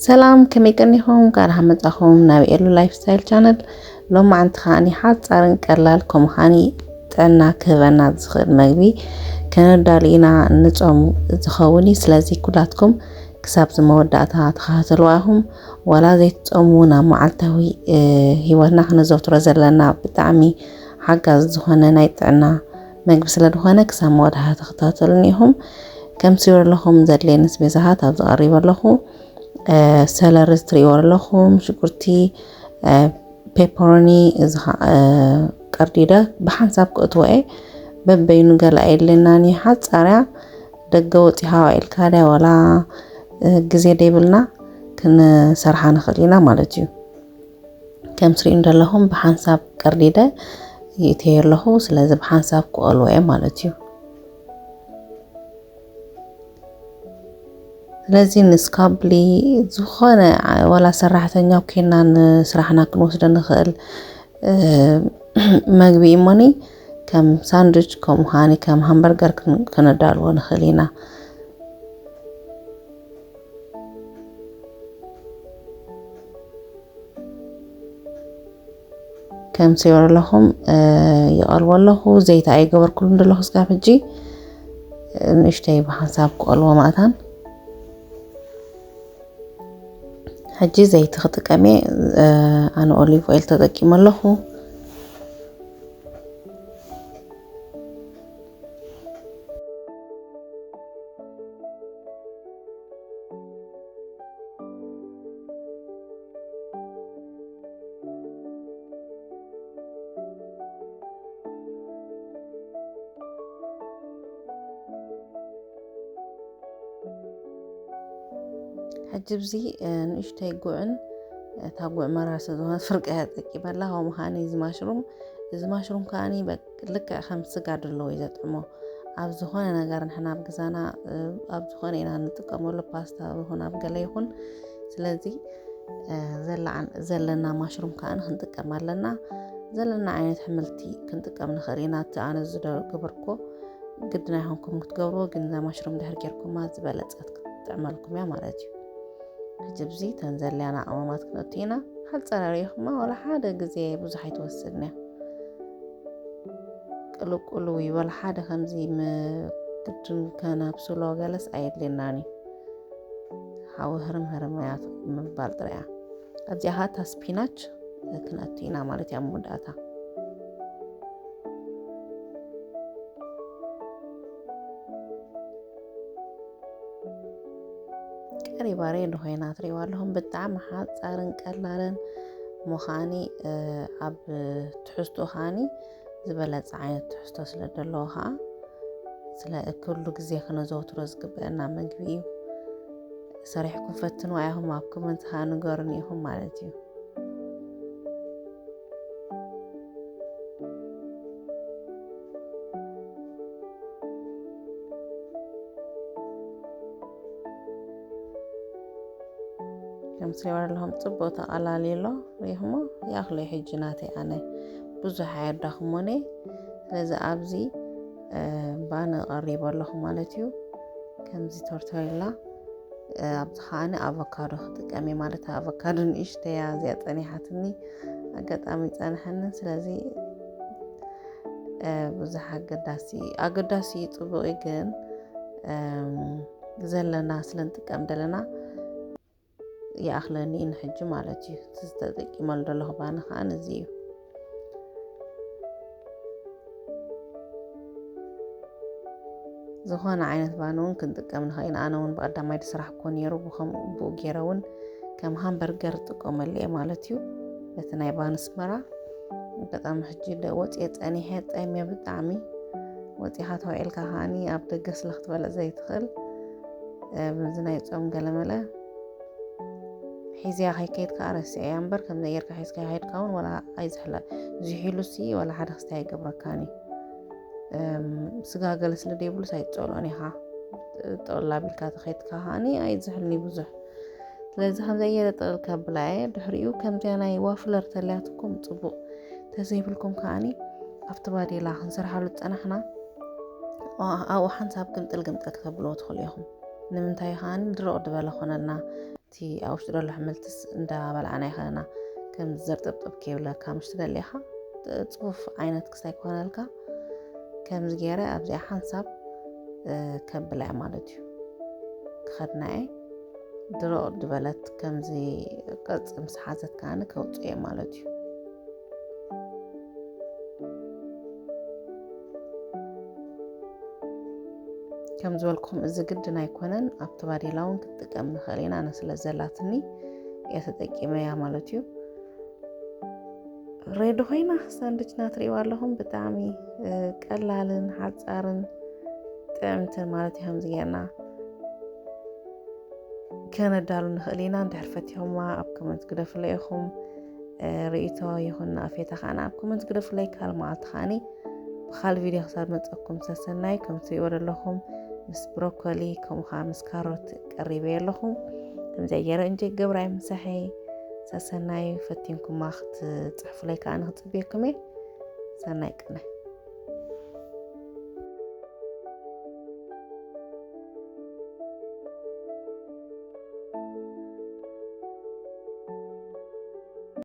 ሰላም፣ ከመይ ቀኒኹም? እንኳዕ ደሓን መጻኹም ናብ ኤሉ ላይፍ ስታይል ቻነል። ሎማዓንቲ ከዓኒ ሓጻርን ቀላል፣ ከምኡ ከዓኒ ጥዕና ክህበና ዝኽእል መግቢ ከነዳሉ ኢና። ንጾም ዝኸውን እዩ። ስለዚ ኩላትኩም ክሳብ ዝመወዳእታ ተኸታተልዋ ኢኹም። ዋላ ዘይትጾሙ፣ ናብ መዓልታዊ፣ እ፣ ህይወትና ክነዘውትሮ ዘለና ብጣዕሚ ሓጋዚ ዝኾነ ናይ ጥዕና መግቢ ስለ ዝኾነ ክሳብ መወዳእታ ተኸታተሉኒ ኢኹም። ከም ትሪእዎ ዘለኹም ዘድልየኒ ኣስቤዛታት ኣብዚ ቀሪበ ኣለኹ። እ፣ ሰለሪ ትሪእዎ ኣለኹም፣ ሽጉርቲ፣ እ፣ ፔፐሮኒ፣ እዚ ኸ-፣ እ፣ ቀርዲደ ብሓንሳብ ክእትዎ እየ። በበይኑ ገለ ኣየድልየናን እዩ። ሓጻርያ ደገ ወጺኻ ኢልካ ድያ ዋላ፣ እ፣ ግዜ ደይብልና ክንሰርሓ ንኽእል ኢና ማለት እዩ። ከም ትሪኡ እንደለኹም ብሓንሳብ ቀርዲደ ይእትዮ ኣለኹ። ስለዚ ብሓንሳብ ክቆልዎ እየ ማለት እዩ። ስለዚ ንስካብሊ ዝኾነ ዋላ ሰራሕተኛ ኮይና ንስራሕና ክንወስዶ ንኽእል፣ እ፣ መግቢ እሞኒ ከም ሳንድዊች፣ ከምኡ ከዓኒ ከም ሃምበርገር ክን-፣ ክነዳልዎ ንኽእል ኢና። ከም ትሪእዎ ዘለኹም፣ እ፣ ይቐልዎ ኣለኹ። ዘይቲ ኣይገበርኩሉን ዘለኹ እስካብ ሕጂ። እ፣ ንእሽተይ ብሓንሳብ ክቐልዎ ማእታን። ሕጂ ዘይቲ ክጥቀም እየ። እ፣ ኣነ ኦሊቭ ኦይል ተጠቂመ ኣለኹ። ሕጂ ኣብዚ፣ እ፣ ንእሽተይ ጉዕን፣ እታ ጉዕ መራር ስለ ዝኾነት ፍርቂ እያ ተጠቂመላ። ከምኡ ከዓኒ እዚ ማሽሩም፣ እዚ ማሽሩም ከዓኒ በ-፣ ልክዕ ከም ስጋ ድሎ እዩ ዘጥዕሞ። ኣብ ዝኾነ ነገር ንሕና ኣብ ገዛና፣ እ፣ ኣብ ዝኾነ ኢና ንጥቀመሉ፣ ፓስታ ይኹን ኣብ ገለ ይኹን። ስለዚ፣ እ፣ ዘላ-፣ ዘለና ማሽሩም ከዓኒ ክንጥቀም ኣለና። ዘለና ዓይነት ኣሕምልቲ ክንጥቀም ንኽእል ኢና። እቲ ኣነ ዝገበርኩዎ ግድን ኣይኮንኩም ክትገብርዎ፣ ግን እዛ ማሽሩም ድሕር ጌርኩማ ዝበለጸት ክትጥዕመልኩም እያ ማለት እዩ። ሕጂ ኣብዚ እተን ዘድልያና ቀመማት ክነቱ ኢና። ሓጸራ ርኢኹማ፣ ዋላ ሓደ ግዜ ብዙሕ ኣይትወስድን እያ። ቅልቅሉ ወይ ዋላ ሓደ ከምዚ ም-፣ ግድን ከነብስሎ ገለስ ኣየድልየናን እዩ። ሓዊ ህርም ህርም እያ ምባል ጥራይ እያ። ኣብዚኣ ኸዓ እታ ስፒናች ክነቱ ኢና ማለት እያ ኣብ መወዳእታ። ቀሪባ ሬዲ ኮይና ትሪእዋ ኣለኹም። ብጣዕሚ ሓጻርን ቀላልን ምዃኒ፣ እ፣ ኣብ ትሕዝትኡ ከዓኒ ዝበለጸ ዓይነት ትሕዝቶ ስለ ዘለዎ ከኣ ስለ ኩሉ ግዜ ክነዘውትሮ ዝግበአና መግቢ እዩ። ሰሪሕኩም ፈትንዋ ኢኹም፣ ኣብ ኮመንት ከኣ ንገሩኒ ኢኹም ማለት እዩ። ከም ትሪእዎ ኣለኹም ጽቡቕ ተቐላልዩ ኣሎ። ሪኢኹሞ? ይኣኽሎ እዩ ሕጂ ናተይ ኣነ ብዙሕ ኣየዳኽሞን እየ። ስለዚ ኣብዚ፣ እ፣ ባኒ ቀሪቡ ኣለኹ ማለት እዩ። ከምዚ ቶርቶሬላ፣ እ፣ ኣብዚ ከዓኒ ኣቮካዶ ክጥቀም እየ ማለት፣ ኣቮካዶ ንእሽተይ እያ እዚኣ ጸኒሓትኒ፣ ኣጋጣሚ ጸንሐንን። ስለዚ፣ እ፣ ብዙሕ ኣገዳሲ፣ ኣገዳሲ እዩ፣ ጽቡቕ እዩ፣ ግን፣ እም፣ ዘለና ስለ ንጥቀም ዘለና ይኣኽለኒ እዩ ንሕጂ ማለት እዩ። እቲ ዝተጠቂመሉ ዘለኹ ባኒ ከዓኒ እዚ እዩ። ዝኾነ ዓይነት ባኒ እውን ክንጥቀም ንኽእል ኢና። ኣነ እውን ብቐዳማይ ዝሰራሕኩዎ ነይሩ፣ ብኸምኡ፣ ብኡ ገይረ እውን ከም ሃምበርገር እጥቀመሉ እየ ማለት እዩ። በቲ ናይ ባኒ ኣስመራ ኣጋጣሚ ሕጂ ደ-፣ ወፅየ ፀኒሐ፣ ጠምየ ብጣዕሚ። ወፂኻ ተውዒልካ ከዓኒ ኣብ ደገ ስለ ክትበልዕ ዘይትኽእል፣ እ፣ በዚ ናይ ጾም ገለመለ ሒዝያ ከይከይድ ከኣ ረሲዐያ እምበር፣ ከምዚ ጌርካ ሒዝካ ከይድካ እውን ዋላ ኣይዝሕላ-፣ ዝሒሉሲ ዋላ ሓደ ክስታይ ኣይገብረካን እዩ። እም፣ ስጋ ገለ ስለ ዘይብሉስ ኣይትጸልኦን ኢኻ። ጥቕልል ኣቢልካ ተኸይድካ ከኣኒ ኣይዝሕልኒ ብዙሕ። ስለዚ ከምዚ ገይረ ጥቕልል ከብላ እየ። ድሕሪኡ ከምዚኣ ናይ ዋፍለር ተልያትኩም ጽቡቕ። ተዘይብልኩም ከኣኒ ኣብቲ ባዴላ ክንሰርሓሉ ዝጸናሕና፣ ኣ-፣ ኣብኡ ሓንሳብ ግምጥል ግምጥል ክተብልዎ ትኽእሉ ኢኹም። ንምንታይ ከኣኒ ድርቕ ዝበለ ኮነልና። እቲ ኣብ ውሽጢ ዘሎ ኣሕምልትስ እንዳበላዕና ይኸለና ከም ዘርጠብጠብ ከይብለካ ምሽ ትደሊ ኢኻ። ጽፉፍ ዓይነት ክሳይ ክኾነልካ ከምዚ ገይረ ኣብዚኣ ሓንሳብ ከብላ እየ ማለት እዩ። ክኸድና እየ። ድርቕ ዝበለት ከምዚ ቅርፂ ምስ ሓዘት ከዓኒ ከውፅእ እየ ማለት እዩ። ከም ዝበልኩም እዚ ግድን ኣይኮነን። ኣብቲ ባዴላ እውን ክትጥቀም ንኽእል ኢና። ኣነ ስለ ዘላትኒ እየ ተጠቂመያ ማለት እዩ። ሬዲ ኮይና ሳንድችና ትርእይዋ ኣለኹም። ብጣዕሚ ቀላልን ሓፃርን ጥዕምትን ማለት እዩ። ከምዚ ጌርና ከነዳሉ ንኽእል ኢና። እንድሕር ፈቲኹማ ኣብ ኮመንት ግደፉለይ ኢኹም። ርእይቶ ይኹን ናእፌታ ከዓና ኣብ ኮመንት ግደፉለይ። ካልእ መዓልቲ ከዓኒ ብኻልእ ቪድዮ ክሳብ መፀኩም ሰሰናይ። ከም ትሪእዎ ዘለኹም ምስ ብሮኮሊ ከምኡ ከዓ ምስ ካሮት ቀሪበ ኣለኹ። ከምዚኣ ገይረ እንጀ ገብራይ ምሳሐይ ሰሰናይ። ፈቲንኩማ ክትፅሕፉለይ ከዓ ንክፅብየኩም እየ። ሰናይ ቅነ።